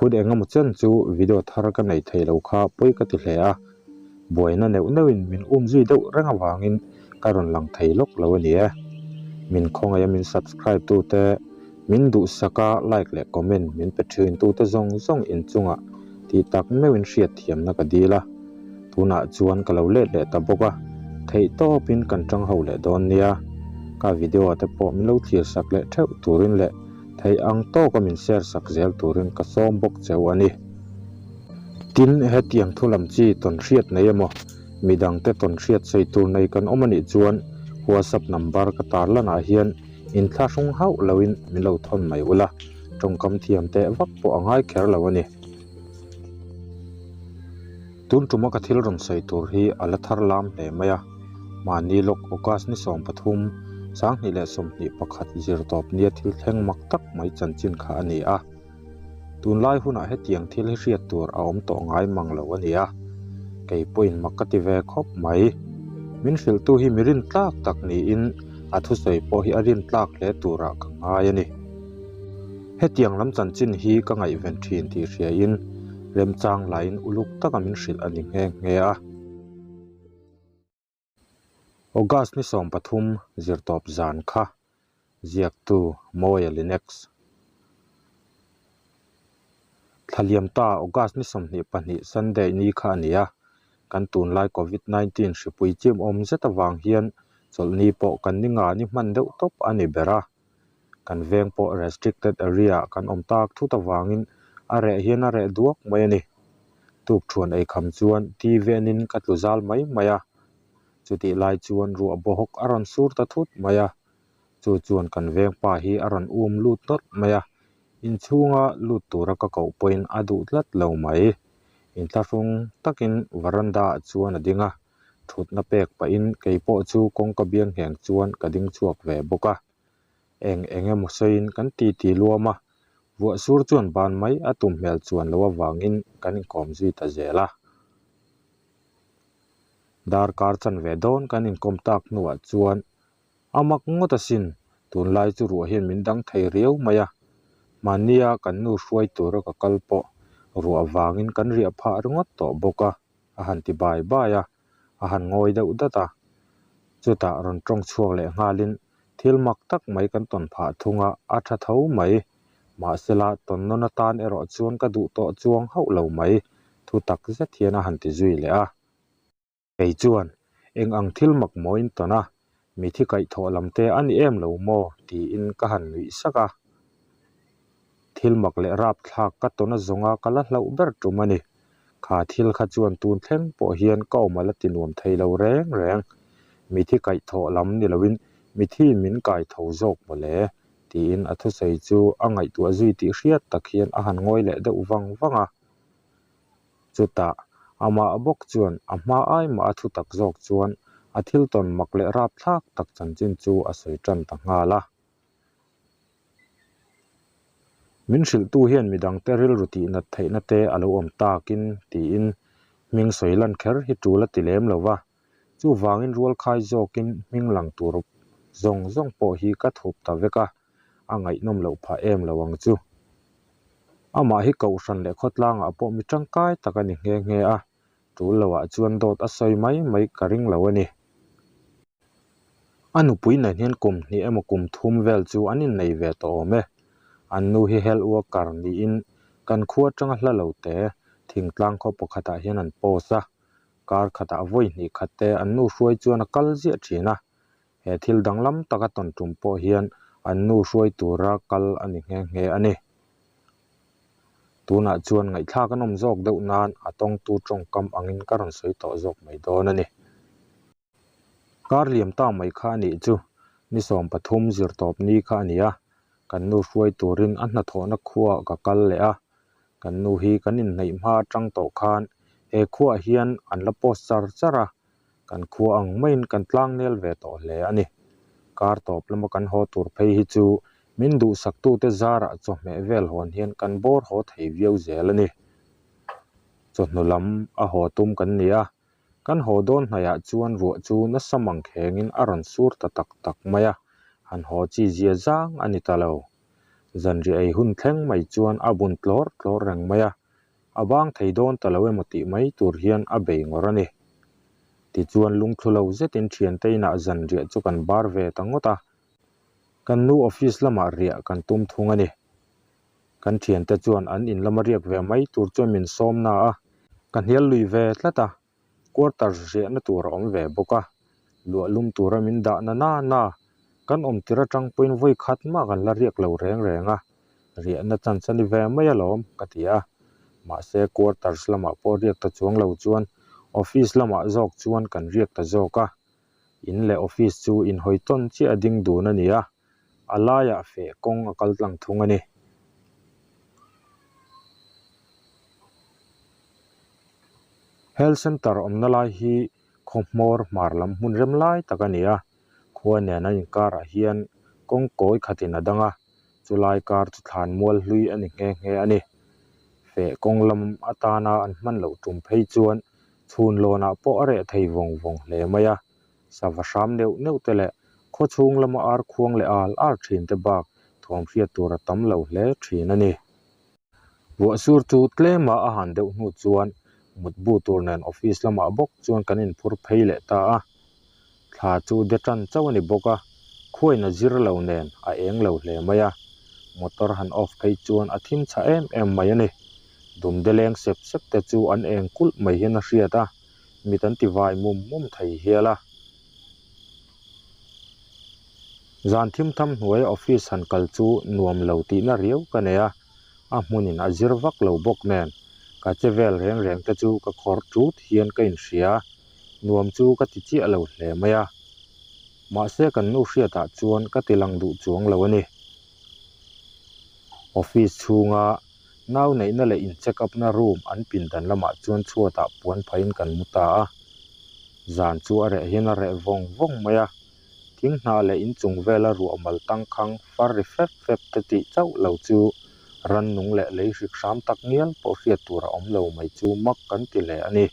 Hun engemaw chen chu video thar ka nei thei lo kha pawi ka ti hle a, buaina neuh neuhin min um zui deuh reng avangin ka rawn lang thei lawk lo a ni e. Min khawngaih a min subscribe tute, min duhsak a like leh comment min pe thin tute zawng zawng inchungah tih tak meuhin hriat thiamna ka dil a. Tunah chuan ka lo let leh ta bawk a, theih tawpin kan tang ho leh dawn nia. Ka video te pawh min lo thlir sak leh theuh turin leh theih ang tawka min share sak zel turin ka sawm bawk cheu a ni. Tin, hetiang thu lam chi tawn hriat nei emaw, midangte tawn hriat sawi tur nei kan awm a nih chuan WhatsApp number ka tarlanah hian inthlahrung hauh loin min lo thawn mai ula, tawngkam thiam teh vak pawh a ngai kher lo a ni. Tun tuma ka thil rawn sawi tur hi a la thar lam hle mai a, mahni lawk August ni 13, 2021 zir tawp nia thil thleng mak tak mai chanchin kha a ni a. Tunlai hunah hetiang thil hi hriat tur a awm tawh ngai mang lo a ni a, kei pawhin mak ka ti ve khawp mai. Min hrilhtu hi mi rintlak tak niin a thusawi pawh hi a rintlak hle turah ka ngai a ni. Hetiang lam chanchin hi ka ngaihven thin tih hriain remchang laiin uluk taka min hrilh a ni nghe nghe a. August ni 13 zirtawp zan kha ziaktu Mawia Linex. Thla liam ta August ni 22 Sunday ni kha a ni a, kan tunlai Covid 19 hripui chim awm zet avang hian chawlhni pawh kan ni nga ni hman deuh tawp a ni ber a. Kan veng pawh restricted area ah kan awm tak thut avangin a reh hian a reh duak mai a ni. Tukthuan ei kham chuan TV enin ka tlu zal mai mai a. Chutih lai chuan ruah bawhawk a rawn sur ta thut mai a. Chu chuan kan veng pa hi a rawn um lut nawlh mai a. Inchhunga lut tura ka koh pawhin a duh tlat lo mai. Inthlahrung takin veranda ah chuan a ding a. Thutna pek pahin kei pawh chu kawngka biang ngheng chuan ka ding chhuak ve bawk a. Eng eng emaw sawiin kan titi luam a, ruah sur chuan ban mai a tum hmel chuan lo avangin kan inkawm zui ta zel a. Darkar chanve dawn kan inkawm tak hnuah chuan a mak ngawt asin, tunlai chu ruah hian min dang thei riau mai a. Mahnia kan nu hruai tura ka kal pawh ruah vangin kan riah phah ringawt tawh bawk a. a han ti bai bai a, a han ngawi deuh dat a. Chutah rawn tawng chhuak leh nghalin thil mak tak mai kan tawn phah thung a, a tha tho mai. Mahsela tawn nawn atan erawh chuan ka duh tawh chuang hauh lo mai, thu tak zet hian a han ti zui leh a. Kei chuan, Eng ang thil mak maw in tawn a, Mithi kaihthawh lam te a ni em lo maw? tiin ka han nuih sak a. Thil mak leh rapthlak ka tawn a zawnga ka la hlauh ber tum a ni. Kha thil kha chuan tun thleng pawh hian ka awm a la ti nuam thei lo reng reng. Mithi kaihthawh lam ni loin mithi min kai tho zawk maw le? tiin a thusawi chu a ngaihtuah zui tih hriat tak hian a han ngawi leh deuh vang vang a. Chutah, amah bawk chuan a hma ai mah a thu tak zawk chuan a thil tawn mak leh rapthlak tak chanchin chu a sawi tan ta nghal a. Min hrilhtu hian midangte rilru tihnat theihna te a lo awm takin tiin hming sawi lan kher hi tul a ti lem lo va. Chuvangin rualkhai zawkin hming lang tur zawng zawng pawh hi ka thup ta vek a, a ngaihnawm loh phah em lo ang chu. Amah hi kohhran leh khawtlangah pawh mi tangkai tak a ni nghe nghe a, tul loah chuan dawt a sawi mai mai ka ring lo a ni. A nupui nen hian kum hnih emaw kum thum vel chu an innei ve tawh awm e. An nu hi health worker niin kan khua atanga hla lo te thingtlang khaw pakhatah hian an post a, kar khatah vawi hnih khat te an nu hruai chuan a kal ziah thin a. He thil danglam taka tawn tum pawh hian an nu hruai tura kal a ni nghe nghe a ni. Tunah chuan ngaihthlak an awm zawk deuh nan a tawngtu tawngkam angin ka rawn sawi tawh zawk mai dawn a ni. Kar liam ta mai kha a nih chu ni 13 zirtawp ni kha a ni a, kan nu hruai turin a hnathawhna khuaah ka kal leh a, kan nu hi kan inhnaih hma atang tawh khan he khuaah hian an la post char char a, kan khua ang maiin kan tlang nel ve tawh hle a ni. Kar tawp lama kan haw tur phei hi chu min duhsaktute zarah chawhmeh vel hawn hian kan bawr haw thei viau zel a ni. Chawhnu lam a haw tum kan ni a, kan haw dawn hnaihah chuan ruah chu nasa mangkhengin a rawn sur ta tak tak mai a, han haw chi zia zang a ni ta lo. Zanriah ei hun thleng mai chuan a bun tlawr tlawr reng mai a, a bang thei dawn ta lo emaw tih mai tur hian a bei ngawr a ni. Tichuan lungthlu lo zetin thiante inah zanriah chu kan bar ve ta ngawt a, kan nu office lamah riah kan tum thung a ni. Kan thiante chuan an in lama riak ve mai tur chuan min sawm na a, ka hnial lui ve tlat a. Quarters riahna tur a awm ve bawk a, luah lum tura min dah na na na, kan awm tir atang pawhin vawi khat mah kan la riak lo reng reng a, riahna chance a ni ve mai alawm ka ti a. Mahse quarters lamah pawh riak ta chuang lo chuan office lamah zawk chuan kan riak ta zawk a, in leh office chu inhawi tawn chiah a ding dun a ni a, a laiah feh kawng a kal tlang thung a ni. Health Centre awmna lai hi khaw hmawr hmar lam hmun rem lai tak a ni a, khua nen an inkarah hian kawng kawi khatin a dang a, chulai kar chu thlan mual hlui a ni nghe nghe a ni. Feh kawng lam atana an hman loh tum phei chuan chhun lawnah pawh a reh thei vawng vawng hle mai a, sava hram neuh neuh te leh khaw chhung lama ar khuang leh al al thin te bak thawm hriat tur a tam lo hle thin a ni. Ruah sur chu tlema a han deuh hnu chuan mutbu tur nen office lamah bawk chuan kan inphur phei leh ta a. Thla chu de tan chauh a ni bawk a, khuain a zir lo nen a eng lo hle mai a. Motor han off phei chuan a thim chha em em mai a ni. Dumde leng sep sep te chu an eng kulh mai hian a hriat a, mit an ti vai mum mum thei hial a. Zan thim tham hnuaia office han kal chu nuam lo tihna riau ka nei a, a hmunin a zir vak lo bawk nen ka che vel reng reng te chu ka khawr tut hian ka inhria, nuam chu ka ti chiah lo hle mai a. Mahse kan nu hriatah chuan ka ti lang duh chuang lo a ni. Office chhunga nau neihna leh in check up na room an pindan lamah chuan chhuatah puan phahin kan mu ta a. Zan chu a reh hian a reh vawng vawng mai a, thing hnah leh inchung vela ruah mal tangkhang far ri fep fep te tih chauh lo chu rannung leh lei hrik hram tak ngial pawh hriat tur a awm lo mai chu mak kan ti hle a ni.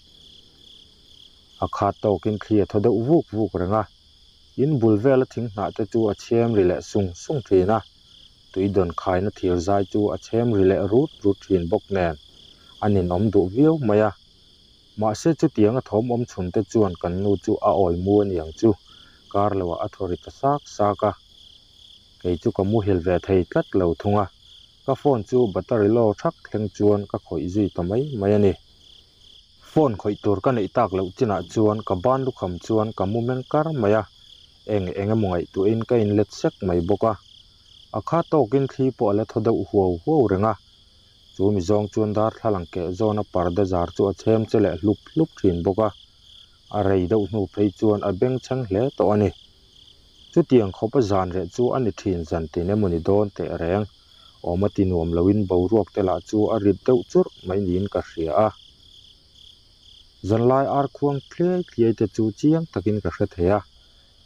A khat tawkin thli a thaw deuh vuk vuk reng a, in bul vela thing hnah te chu a chhem ri leh sung sung thin a, tui dawn khaina thir zai chu a chhem ri leh rut rut thin bawk nen a ninawm duh viau mai a. Mahse chutiang a thawm awm chhun te chuan kan nu chu a awi mu a niang chu kar lo ah a thaw ri ta sak sak a. Kei chu ka muhil ve thei tlat lo thung a, ka phone chu battery low thak thleng chuan ka khawih zui ta mai mai a ni. Phone khawih tur ka neih tak loh chinah chuan ka ban lukham chuan ka mu meng kar mai a, eng eng emaw ngaihtuahin ka inlet sek mai bawk a. A kha tawkin thli pawh a la thaw deuh huau huau reng a, Chu mi zawng chuan darthlalang keh zawna parda zar chu a chhem che leh hlup hlup thin bawk a, a rei deuh hnu phei chuan a bengchheng hle tawh a ni. Chutiang khawp a zan reh chu a ni thin zan tin emaw ni dawn teh reng, awm a ti nuam loin boruak te lah chu a rit deuh churh mai niin ka hria a. Zanlai ar khuang thliai thliai te chu chiang takin ka hre thei a,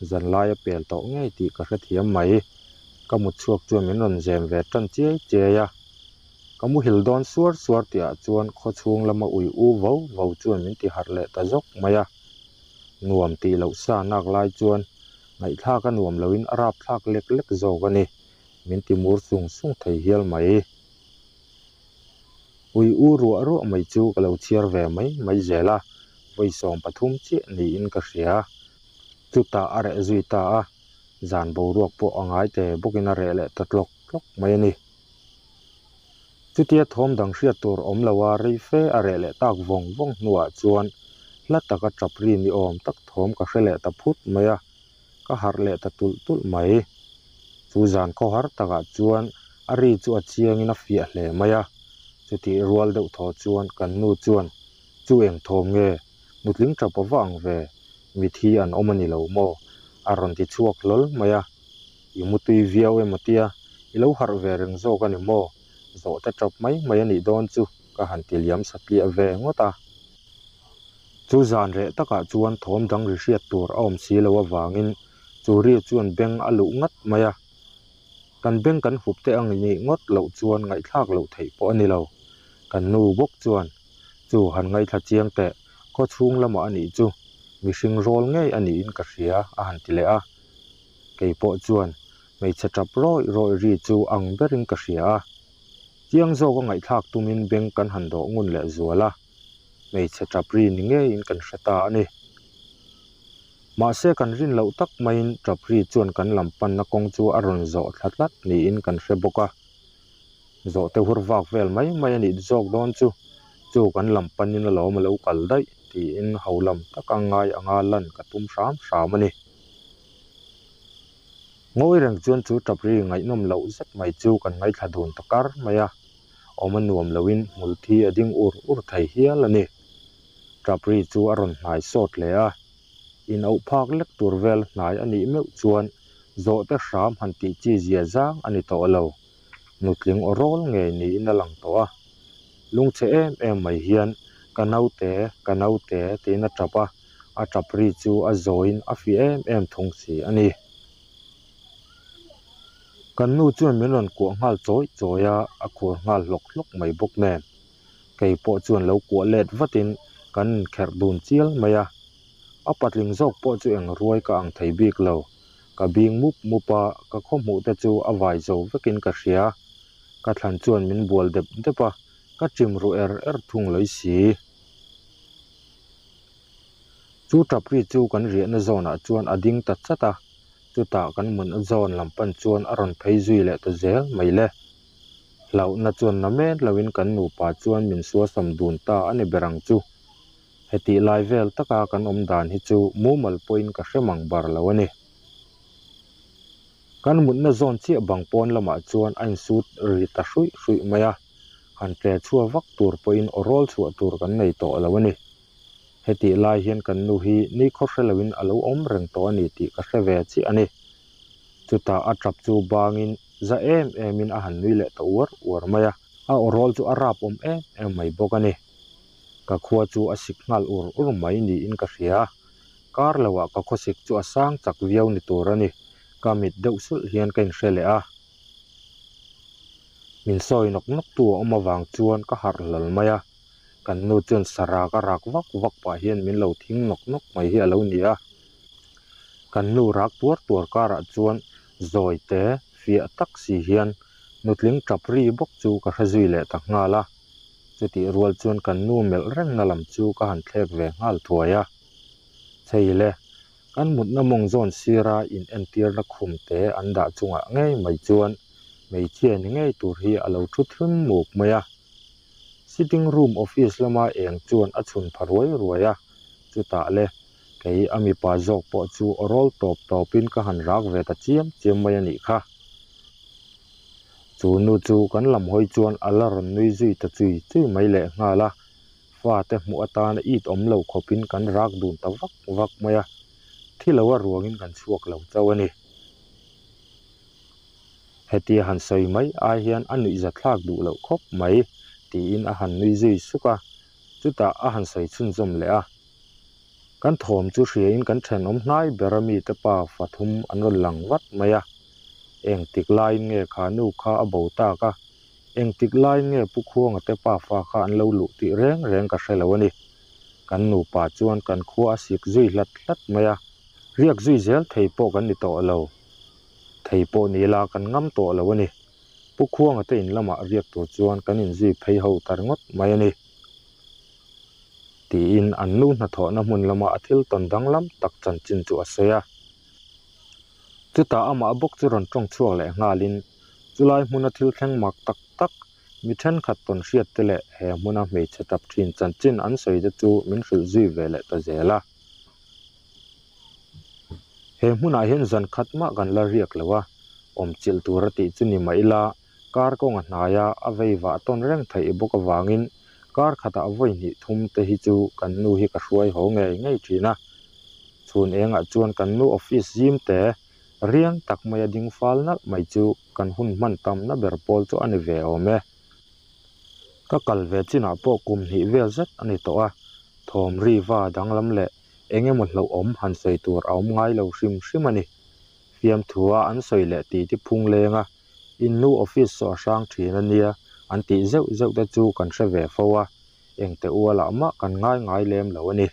Zanlai a pel tawh ngei tih ka hrethiam mai. Ka mut chhuak chuan min rawn zem ve tan chiai chiai a. Ka muhil dawn suar suar tihah chuan khaw chhung lama ui u vo vo chuan min ti harh leh ta zawk mai a. Nuam tih loh sa nak lai chuan ngaihthlak a nuam loin a rapthlak lek lek zawk a ni. Min ti mur sung sung thei hial mai. Ui u ruah ruah mai chu ka lo chhiar ve mai mai zel a, vawi 13 chiah niin ka hria. Chutah a reh zui ta a, zan boruak pawh a ngai te bawkin a reh leh ta tlawk tlawk mai a ni. Chutia thawm dang hriat tur awm lo a rei fe a reh leh tak vawng vawng hnuah chuan hla taka tap ri ni awm tak thawm ka hre leh ta phut mai a, ka harh leh ta tulh tulh mai. Chu zan khawhar takah chuan a ri chu a chiangin a fiah hle mai a, chutih rual deuh thaw chuan kan nu chuan chu eng thawm nge nutling tap a va ang ve, mithi an awm a ni lo maw? A rawn ti chhuak hlawl mai a, I mutui viau emaw tia, i lo harh ve reng zawk a ni maw? Zawhte tap mai mai a nih dawn chu ka han ti liam satliah ve ngawt a. Chu zan reh takah chuan thawm dang ri hriat tur a awm si lo avangin chu ri chuan beng a luh ngat mai a. Kan beng kan hup te ang nih ngawt loh chuan ngaihthlak loh theih pawh a ni lo. Kan nu bawk chuan Chu han ngaithla chiang teh, khaw chhung lamah a nih chu mihring rawl ngei a niin ka hria a han ti leh a. Kei pawh chuan Hmeichhe tap rawih rawih ri chu ang berin ka hria a. Chiang zawka ngaihthlak tumin beng kan han dawh ngun leh zual a, hmeichhe tap ri ni ngeiin kan hre ta a ni. Mahse kan rin loh tak maiin tap ri chuan kan lam panna kawng chu a rawn zawh thla tlat niin kan hre bawk a. Zawhte hur vak vel mai mai a nih zawk dawn chu, chu kan lam panin alawm a lo kal daih tiin ho lam taka ngai anga lan ka tum hram hram a ni. Ngawi reng chuan chu tap ri ngaihnawm loh zet mai chu kan ngaithla dun ta kar mai a, awm a nuam loin hmul thi a ding ur ur thei hial a ni. Tap ri chu a rawn hnai sawt hle a, in auh phak lek tur vel hnai a nih meuh chuan zawhte hram han tih chi zia zang a ni tawh lo. Nutling aw rawl ngei niin a lang tawh a, lungchhe em em mai hian ka naute, ka naute tiin a tap a. a tap ri chu a zawiin a fi em em thung si a ni. Kan nu chuan min rawn kuah nghal chawi chawi a, a khur nghal hlawk hlawk mai bawk nen. Kei pawh chuan lo kuah let vatin kan inkherh dun chial mai a. A patling zawk pawh chu eng ruai ka ang thei bik lo. Ka bing mup mup a, ka khawhmuh te chu a vai zo vekin ka hria. Ka thlan chuan min bual dep dep a, ka chim ru er er thung lawi si. Chu tapri chu kan riahna zawnah chuan a ding ta chat a, chutah kan mutna zawn lam pan chuan a rawn phei zui leh ta zel mai le. Hlauhna chuan na men loin kan nupa chuan min suasam dun ta a ni ber ang chu. Hetih lai vel taka kan awm dan hi chu mumal pawhin ka hre mang bar lo a ni. Kan mutna zawn chiah bang pawn lamah chuan a insut ri ta hruih hruih mai a. Han tle chhuah vak tur pawhin aw rawl chhuah tur kan nei tawh lo a ni. Hetih lai hian kan nu hi ni khaw hre loin a lo awm reng tawh a ni tih ka hre ve chiah a ni. Chutah a tap chu bangin za em emin a han nui leh ta uar uar mai a, a aw rawl chu a rap awm em em mai bawk a ni. Ka khua chu a sik nghal ur ur mai niin ka hria. Kar loah ka khawsik chu a sang chak viau ni tur a ni. Ka mit deuh sulh hian ka inhre leh a. Min sawi nawk nawk tu a awm avang chuan ka harh hlal mai a, kan nu chuan sarah ka rak vak vak pah hian min lo thing nawk nawk mai hi a lo ni a. Kan nu rak tuar tuar karah chuan zawi te fiah tak si hian nutling tap ri bawk chu ka hre zui leh ta nghal a, chutih rual chuan kan nu melh rengna lam chu ka han thlek ve nghal thuai a. Chei le, Kan mutna mawng zawn sira in entirna khum te an dah chungah ngei mai chuan hmeichhia ni ngei tur hi a lo thu thim muk mai a. Sitting room office lama eng chuan a chhun pha ruai ruai a, chutah le kei a mipa zawk pawh chu aw rawl tawp tawpin ka han rak ve ta chiam chiam mai a nih kha. Chu nu chu kan lam hawi chuan a la rawn nui zui ta chui chui mai lehnghal a. Fate hmuh atana it awm lo khawpin kan rak dun ta vak vak mai a, thi lo a ruangin kan chhuak lo chauh a ni. Hetia han sawi mai ai hian a nuihza thlak duh loh khawp mai tiin a han nui zui suk a, chutah a han sawi chhunzawm leh a. Kan thawm chu hriain kan thenawm hnai ber a mite pa fathum an rawn lang vat mai a, engtik laiin nge kha nu kha a bo tak a, Engtik laiin nge Pu Khuanga te pafa kha an lo luh tih reng reng ka hre lo a ni. Kan nupa chuan kan khua a sik zui hlat hlat mai a, riak zui zel thei pawh kan ni tawh lo. Thei pawh ni ila kan ngam tawh lo a ni. Pu Khuanga te in lamah riak tur chuan kan inzui phei ho ta ringawt mai a ni. Tiin an nu hnathawhna hmun lama a thil tawn danglam tak chanchin chu a sawi a. Chutah amah bawk chu rawn tawng chhuak leh nghalin chulai hmuna thil thleng mak tak tak, mi thenkhat tawn hriat te leh he hmuna hmeichhe tap thin chanchin an sawi te chu min hrilh zui ve leh ta zel a. He hmunah hian zan khat mah kan la riak lo a, awmchilh tur a tih chu ni mah ila kar kawnga hnaia a vei vah tawn reng theih bawk avangin kar khatah vawi hnih thum te hi chu kan nu hi ka hruai haw ngei ngei thin a. Chhun engah chuan kan nu office zim te riang tak maia ding fal nalh mai chu kan hun hman tamna ber pawl chu a ni ve awm e. Ka kal ve chinah pawh kum hnih vel zet a ni tawh a, thawm ri va danglam leh eng emaw hlauhawm han sawi tur a awm ngai lo hrim hrim a ni. Fiamthua an sawi leh titi phung leng a, in nu office saw a hrang thin a nia an tih zeuh zeuh te chu kan hre ve fo a, engte ualah mah kan ngai ngai lem lo a ni.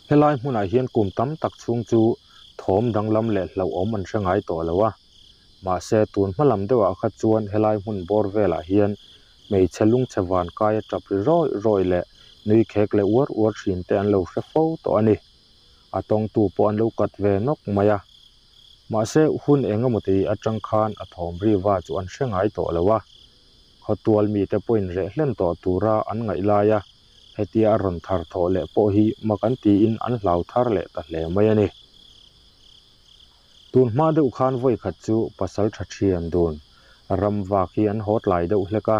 Helai hmunah hian kum tam tak chhung chu Thawm danglam leh hlauhawm an hre ngai tawh lo a. Mahse, tun hma lam deuhah kha chuan helai hmun bawr velah hian hmeichhe lungchhe van kaia tap ri rawih rawih leh nui khek leh uar uar thin te an lo hre fo tawh a ni. A tawngtu pawh an lo kat ve nawk mai a. Mahse, hun eng emaw ti atang khan a thawm ri va chu an hre ngai tawh lo a. Khawtual mite pawhin reh hlen tawh tura an ngaih lai a, hetia a rawn thar thawh leh pawh hi mak an tiin an hlau thar leh ta hle mai a ni. Tun hma deuh khan vawi khat chu pasal tha thian dun ram vak hi an haw tlai deuh hlek a.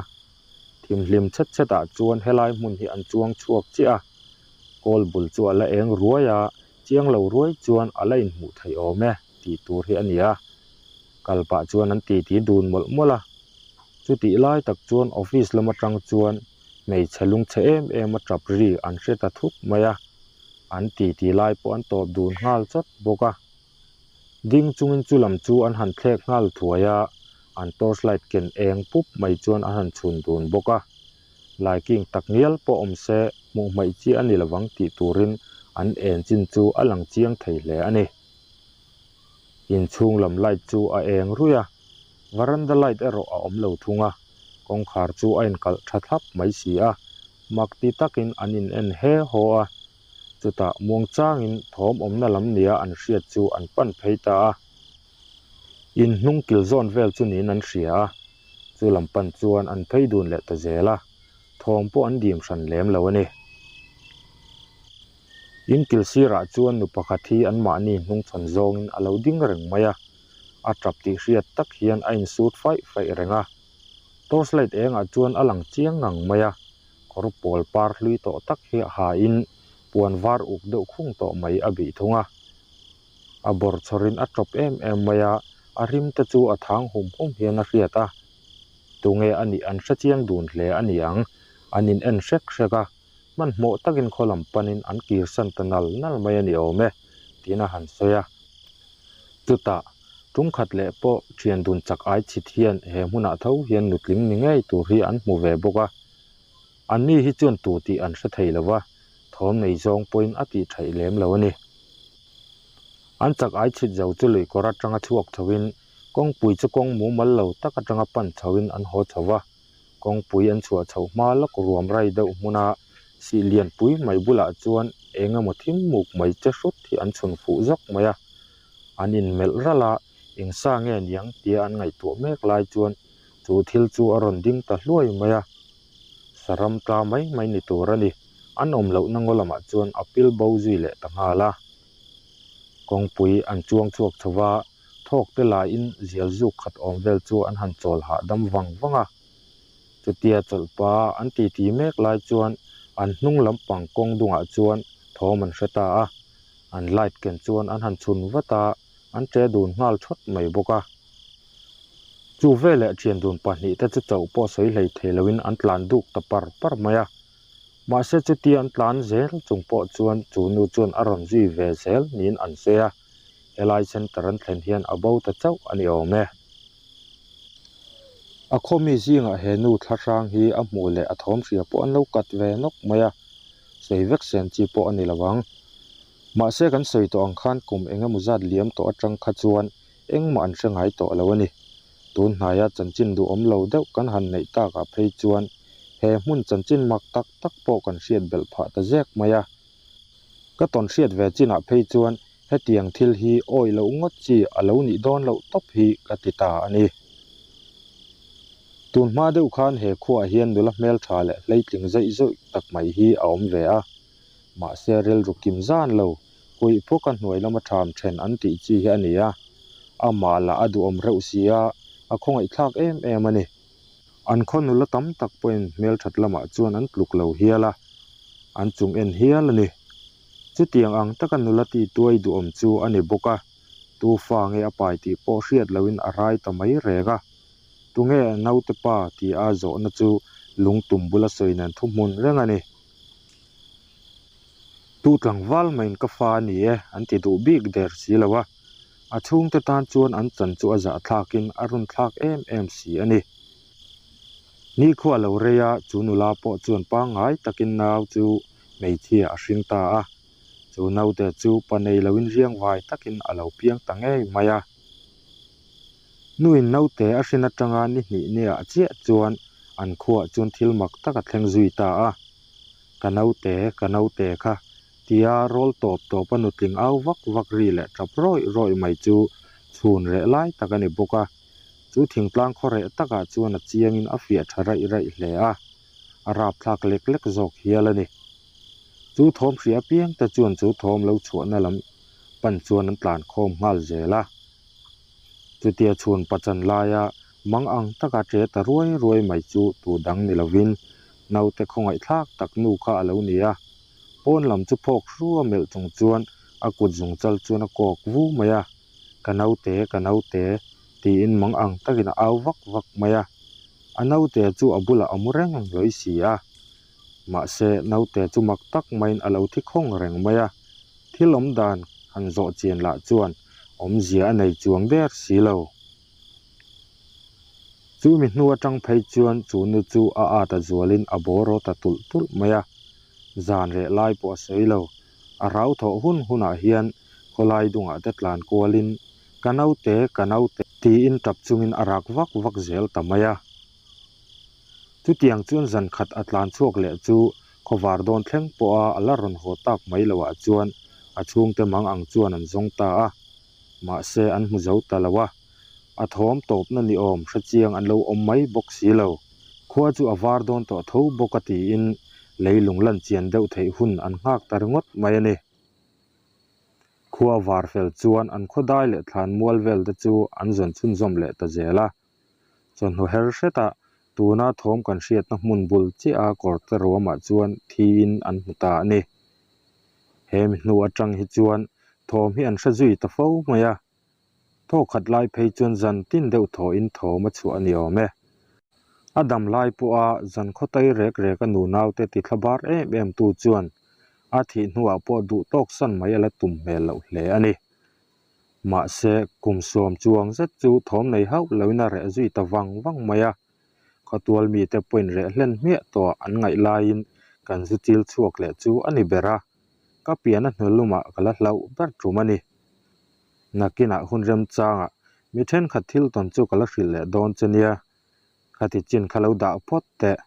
Thimhlim chhet chhetah chuan helai hmun hi an chuang chhuak chiah a, kawl bul chu a la eng ruai a, chiang lo ruai chuan a la inhmuh theih awm e tih tur hi a ni a. Kal pah chuan an titi dun mawlh mawlh a. Chutih lai tak chuan office lam atang chuan hmeichhe lungchhe em em a tap ri an hre ta thut mai a, an titi lai pawh an tawp dun nghal chawt bawk a. Ding chungin chu lam chu an han thlek nghal thuai a, an torch light ken eng pup mai chuan an han chhun dun bawk a. Laiking tak ngial pawh awm se hmuh hmaih chi a ni lovang tih turin an en chin chu a lang chiang thei hle a ni. Inchhung lam light chu a eng ruih a, varanda light erawh a awm lo thung a, kawngkhar chu a inkalh tha thlap mai si a, mak ti takin an in en he haw a, chutah muangchangin thawm awmna lam nia an hriat chu an pan phei ta a. In hnung kil zawn vel chu niin an hria a, chu lam pan chuan an phei dun leh ta zel a, thawm pawh an dim hran lem lo a ni. In kil sirah chuan nu pakhat hi anmahni hnungchhawn zawngin a lo ding reng mai a, a tap tih hriat tak hian a insut faih faih reng a. Torchlight engah chuan a lang chiang ngang mai a, kawr pawl par hlui tawh tak hi hain puan var uk deuh khung tawh mai a bih thung a. A bawr chhawrin a tawp em em mai a, a rim te chu a thang hum hum hian a hriat a. Tunge a nih an hre chiang dun hle a ni ang, an in en hrek hrek a, hmanhmawh takin khaw lam panin an kirsan ta nal nal mai a ni awm e, tiin a han sawi a. Chutah, tum khat leh pawh thian dun chak ai chhit hian he hmunah tho hian nutling ni ngei tur hi an hmu ve bawk a. Anni hi chuan tu tih an hre thei lo va, thawm nei zawng pawhin a tih theih lem lo a ni. An chak ai chhit zo chu lui kawr atanga chhuak chhoin kawngpui chu kawng mumal lo tak atanga pan chhoin an haw chho va. Kawngpui an chhuah chhoh hma lawk ruam rai deuh hmuna sih lian pui mai bulah chuan eng emaw thim muk mai che hrut hi an chhun fuh zawk mai a. An inmelh ralh a, eng sa nge niang tia an ngaihtuah mek lai chuan chu thil chu a rawn ding ta hluai mai a. Saram tla mai mai ni tur a ni. An awm lohna ngaw lamah chuan a pil bo zui leh ta nghal a. Kawngpui an chuang chhuak chho va. Thawk te laiin zial zuk khat awm vel chu an han chawl hahdam vang vang a. Chutia chawlhpa an titi mek lai chuan an hnung lampang kawng dungah chuan thawm an hre ta a. An light ken chuan an han chhun vat a, an ṭe dun nghal thawt mai bawk a. Chu veleh ṭhian dun pahnihte chu chauh pawh sawi hlei thei loin an tlan duk ta par par mai a. Mahse chutia an tlan zel chung pawh chuan chu nu chuan a rawn zui ve zel niin an sawi a. Helai center an thlen hian a bo ta chauh a ni awm e. A khawmi zingah he nu thla hrang hi a hmuh leh a thawm hria pawh an lo kat ve nawk mai a, sawi vek sen chi pawh a ni lo ang. Mahse kan sawi tawh ang khan kum eng emaw zat liam tawh atang kha chuan engmah an hre ngai tawh lo a ni. Tun hnaia chanchin duhawm lo deuh kan han neih takah phei chuan he hmun chanchin mak tak tak pawh kan hriat belh phah ta zek mai a. Ka tawn hriat ve chinah phei chuan hetiang thil hi awih loh ngawt chi a lo nih dawn loh tawp hi ka ti ta a ni. Tun hma deuh khan he khuaah hian nula hmeltha leh hleitling zaih zawih tak mai hi a awm ve a. Mahse rilru kim zan lo, kuih phawka hnuai lama tham then an tih chi hi a ni a. Amah lah a duhawm reuh si a, a khawngaihthlak em em a ni. An khaw nula tam tak pawhin hmelthat lamah chuan an tluk lo hial a, an chung en hial a ni. Chutiang ang taka nula tihtuai duhawm chu a ni bawk a, tu fa nge a pai tih pawh hriat loin a rai ta mai reng a. Tunge a naute pa tih a zawhna chu lungtum bula sawi nen thuhmun reng a ni. Tu tlangval maiin ka fa a ni e an ti duh bik der si lo a, a chhungte tan chuan an chan chu a zahthlakin a run thlak em em si a ni. Nikhua lo rei a, chu nula pawh chuan pangngai takin nau chu hmeichhia a hring ta a. Chu naute chu pa nei loin riangvai takin a lo piang ta ngei mai a. Nuin naute a hrin atanga ni hnih niah chiah chuan an khuaah chuan thil mak tak a thleng zui ta a. Ka naute, ka naute kha tia rawl tawp tawp a nutling au vak vak ri leh tap rawih rawih mai chu chhun reh lai tak a ni bawk a. Chu thingtlang khaw reh takah chuan a chiangin a fiah tha raih raih hle a, a rapthlak lek lek zawk hial a ni. Chu thawm hria apiang te chuan chu thawm lo chhuahna lam pan chuan an tlan khawm nghal zel a. Chutia chhun pachan laia mang ang taka ṭe ta ruai ruai mai chu tu dang ni lovin naute khawngaihthlak tak nu kha a lo ni a. Pawn lam chu phawk hrua melh chung chuan a kut zungchal chuan a kawk vu mai a, Ka naute, ka naute, tiin mang ang takin a au vak vak mai a. A naute chu a bulah a mu reng lawi si a. Mahse, naute chu mak tak maiin a lo thi khawng reng mai a, thil awm dan han zawh chian lah chuan awmzia a nei chuang der si lo. Chu mi hnu atang phei chuan chu nu chu a at a zualin a bawraw ta tulh tulh mai a, zan reh lai pawh a sawi lo. A rau thawh hun hunah hian khawlai dungah te tlan kualin, Ka naute, ka naute, tiin tap chungin a rak vak vak zel ta mai a. Chutiang chuan zan khat a tlan chhuak leh chu khawvar dawn thleng pawha a la rawn haw tak mai loah chuan a chhungte mang ang chuan an zawng ta a, mahse an hmu zo ta lo a, a thawm tawpna ni awm hre chiang an lo awm mai bawk si lo. Khua chu a var dawn tawh tho bawk a tiin leilung lan chian deuh theih hun an nghak ta ringawt mai a ni. Khua var fel chuan an khawdai leh thlan mual vel te chu an zawn chhunzawm leh ta zel a. Chawhnu her hretah tuna thawm kan hriatna hmun bul chiah a kawrte ruamah chuan thiin an hmu ta a ni. He mi hnu atang hi chuan thawm hi an hre zui ta fo mai a, thaw khat lai phei chuan zan tin deuh thawhin thawm a chhuah a ni awm e. A dam lai pawha zan khawtai rek rek a nunaute ti thla bar em em tu chuan a thih hnuah pawh duh tawk san mai a la tum hmel loh hle a ni. Mahse, kum suam chuang zet chu thawm nei hauh loin a reh zui ta vang vang mai a. Khawtual mite pawhin reh hlen hmiah tawh an ngaih laiin kan zu chil chhuak leh chu a ni ber a, ka pian a hnulumah ka la hlauh ber tum a ni. Nakinah hun remchangah mi thenkhat thil tawn chu ka la hrilh leh dawn che nia. Khati chin kha lo dah phawt teh,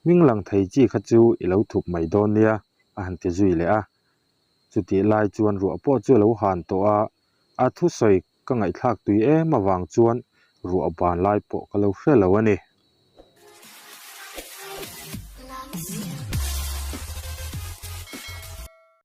hming lang thei chi kha chu i lo thup mai dawn nia, a han ti zui leh a. Chutih lai chuan ruah pawh chu a lo han tawh a, a thusawi ka ngaihthlak tui em avang chuan ruah ban lai pawh ka lo hre lo a ni.